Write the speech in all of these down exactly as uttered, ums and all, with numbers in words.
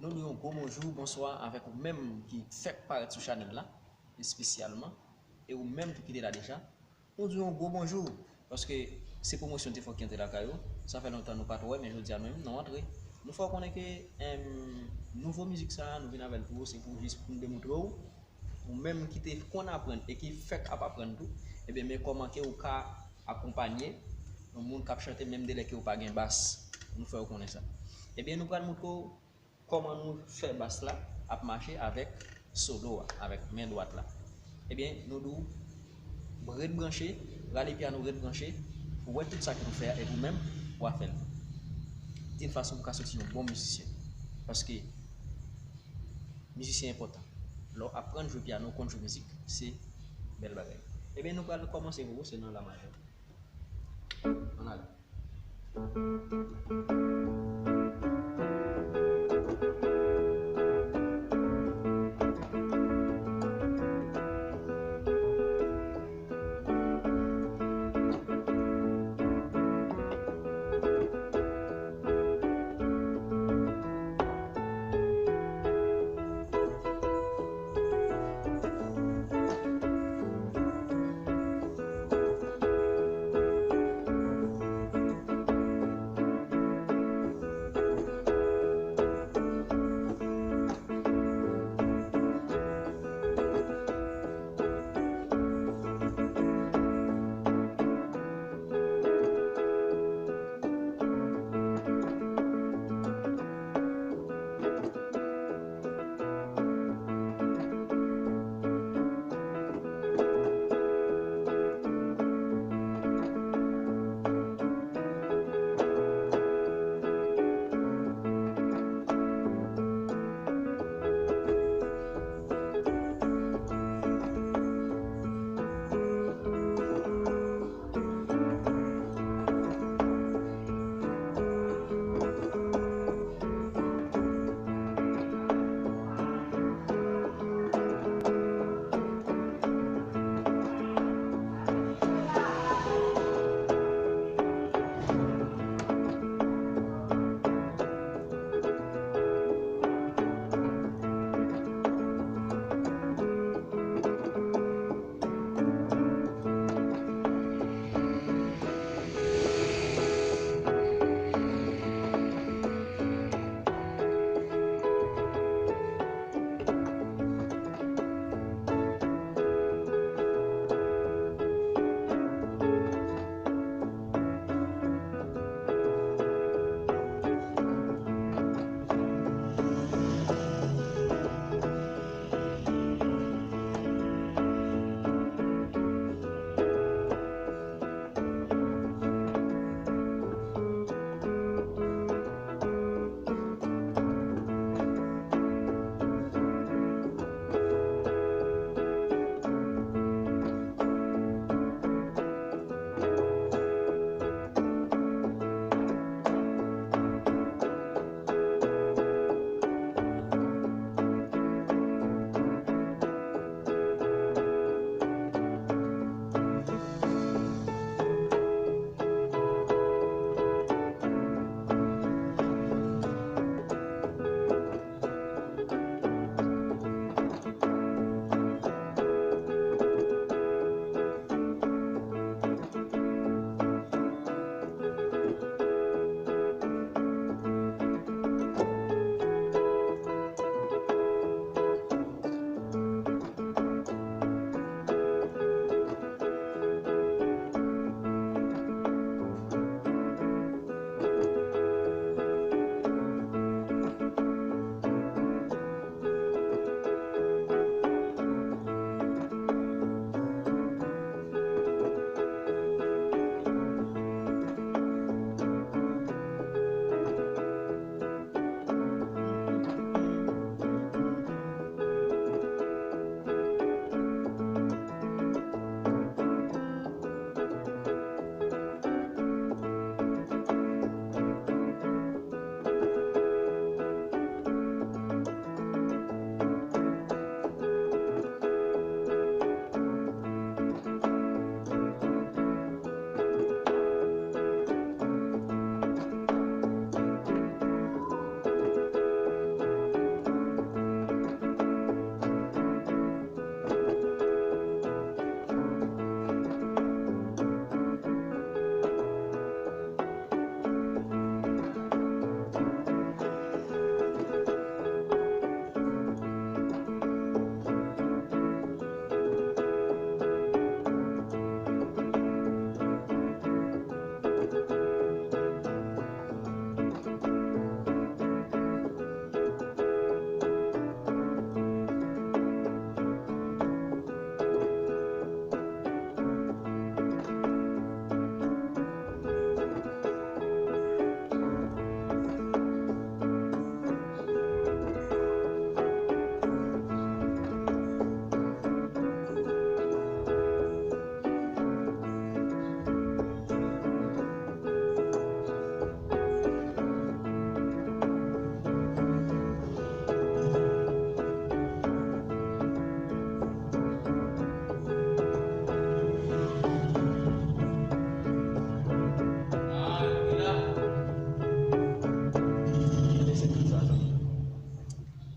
Nou di yon gwo bonjou, bonswa avèk ou menm ki fèk parèt sou chanèl la, espesyalman, e ou menm tou ki te la deja. Nou di yon gwo bonjou, paske se pwomosyon te fòk ki antre lakay ou. Sa fè lontan nou pa t wè, men jodi a nou menm nou antre. Nou fè w konnen ke, em, nouvo mizik sa a, nou vin avè l pou ou, se pou jis pou nou demontre w, ou menm ki te konn aprann e ki fèk ap aprann tou, ebyen, men kòman ke ou ka akonpanye yon moun k ap chante menm de lè ke ou pa gen bas. Nou fè w konnen sa. Ebyen, nou pral montre w kòman nou fè bas la ap mache avèk solo a, avèk men dwat la. Ebyen, nou di w ret branche, rale pyano, ret branche, pou wè tout sa ke nou fè a, epi ou menm, w a fè l. Di l fason pou w ka soti yon bon mizisyen. Paske mizisyen enpòtan. Lè w aprann jwe pyano, konn jwe mizik, se bèl bagay. Ebyen, nou pral kòmanse pou ou, se nan la majè. Ann ale.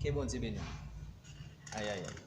E Bondye beni w. Ayayay.